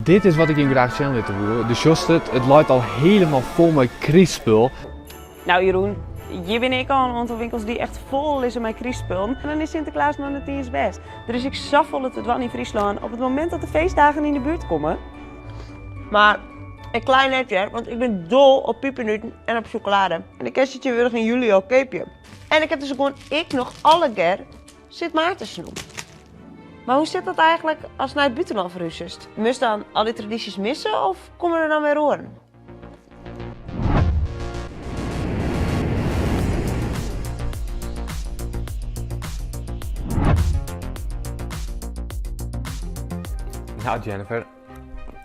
dit is wat ik jim graach sjen litte woe. Do sjochst it, it leit al helemaal fol mei krystspul. Nou Jeroen, hjir binne ek al in oantal winkels dy't echt fol lizze mei krystspullen. En dan is Sinteklaas noch net iens west. Der is ek safolle te dwaan yn Fryslân op it momint dat de feestdagen yn de buert komme. Mar ik klei net hear, want ik bin dol op pipernuten en op sjokolade. En ik kin se tsjintwurdich yn july al keapje. En ik ha dus gewoan ek noch allegear Sint Maartensnoep. Mar hoe sit dat eigenlik ast nei it bûtenlân ferhúzest? Moatst dan al dy tradysjes misse of komme der dan wer oaren? Nou Jennifer,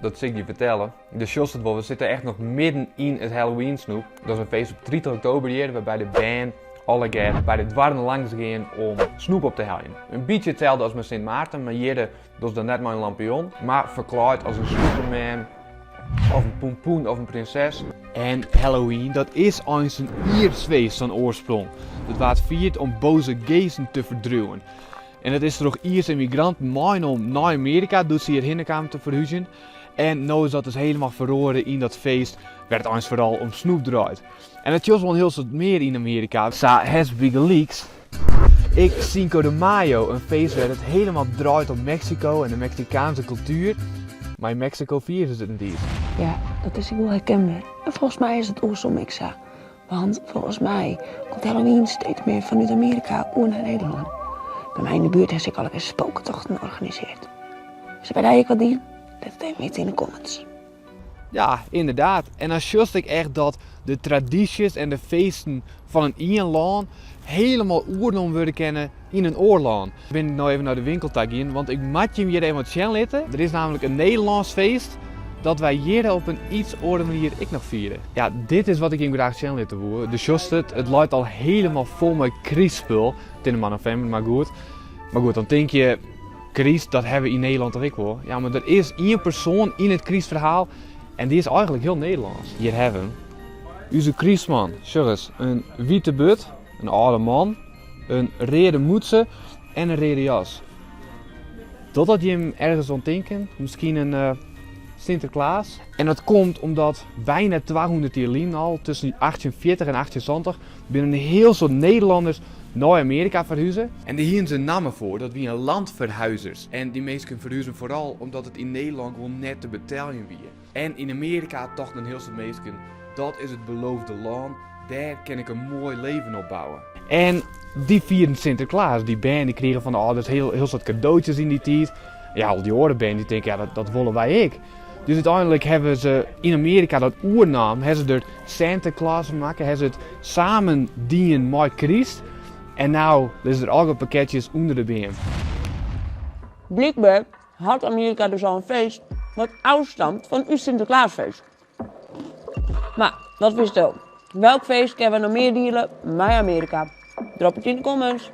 dat sil ik dy fertelle. Do sjochst it wol, we sitte echt noch midden yn it Halloween snoep. Dat is in feest op 30 oktober hjir, wêrby de bern allegear by de doarren langs gean om snoep op te heljen. In bytsje itselde as mei Sint Maarten, mar hjir dochst dan net mei in lampion, mar ferklaaid as in Superman of in pompoen of in prinses. En Halloween, dat is eins in Iersk feest fan oarsprong. Dat waard fierd om boze geasten te ferdriuwen. En dat is troch Ierske ymmigranten meinommen nei Amearika doe't se hjirhinne kamen te ferhúzjen. En no is dat dus helemaal feroare yn dat feest wêr't it eins foaral om snoep draait. En dat sjochst wol in hiel soad mear yn Amearika. Sa hast bygelyks ek Cinco de Mayo, in feest wêr't it helemaal draait om Meksiko en de Meksikaanske kultuer. Mar yn Meksiko fiere se it net iens. Ja, dat is ek wol herkenber. En folgens my is it oarsom ek sa. Want folgens my komt Halloween steeds mear fanút Amearika oer nei Nederlân. By my yn de buert ha se ek allegear spoketochten organisearre. Is der by dy ek wat dien? Lit it even witte yn de comments. Ja, ynderdaad. En dan sjochst ek echt dat de tradysjes en de feesten fan in ien lân helemaal oernommen wurde kinne yn in oar lân. Bin ik no even nei de winkel ta gien, want ik moat jim hjir even wat sjen litte. Der is nammentlik in Nederlânsk feest dat wy hjir op in iets oare manier ek noch fiere. Ja, dit is wat ik jim graach sjen litte woe. Do sjochst it, it leit al helemaal fol mei krystspul. It is noch mar novimber, mar goed. Mar goed, dan tink je, kryst, dat hawwe we yn Nederlân toch ek wol? Ja, mar der is ien persoan yn it krystferhaal en dy is eigenlik hiel Nederlânsk. Hjir hawwe we him. Us krystman. Sjoch ris, in wite burd, in âlde man, in reade mûtse en in reade jas. Docht dat jim ergens oan tinken? Miskien in eh, Sinterklaas? En dat komt omdat byna 200 jier lyn al, tusken 1840 en 1870, binne in hiel soad Nederlanners nei Amearika ferhuze. En dêr hienen se in namme foar, dat wiene landverhuizers. En dy minsken ferhuzen foaral omdat it yn Nederlân gewoan net te beteljen wie. En yn Amearika tochten in hiel soad minsken, dat is it beloofde lân, dêr kin ik in moai leven opbouwe. En dy fierden Sinterklaas. Dy bern dy krigen fan de âlders hiel, hiel soad kadootsjes yn dy tiid. Ja, al dy oare bern dy tinke, ja, dat, dat wolle wy ek. Dus úteinlik hawwe se yn Amearika dat oernaam, hawwe se der Santa Claus fan makke, hawwe se it samen dien mei kryst. En no lizze der allegear pakketsjes ûnder de beam. Blykber hat Amearika dus al in feest wat ôfstamt fan ús Sinteklaasfeest. Mar, wat fynsto? Welk feest kinne we noch mear diele mei Amearika? Drop it yn de comments.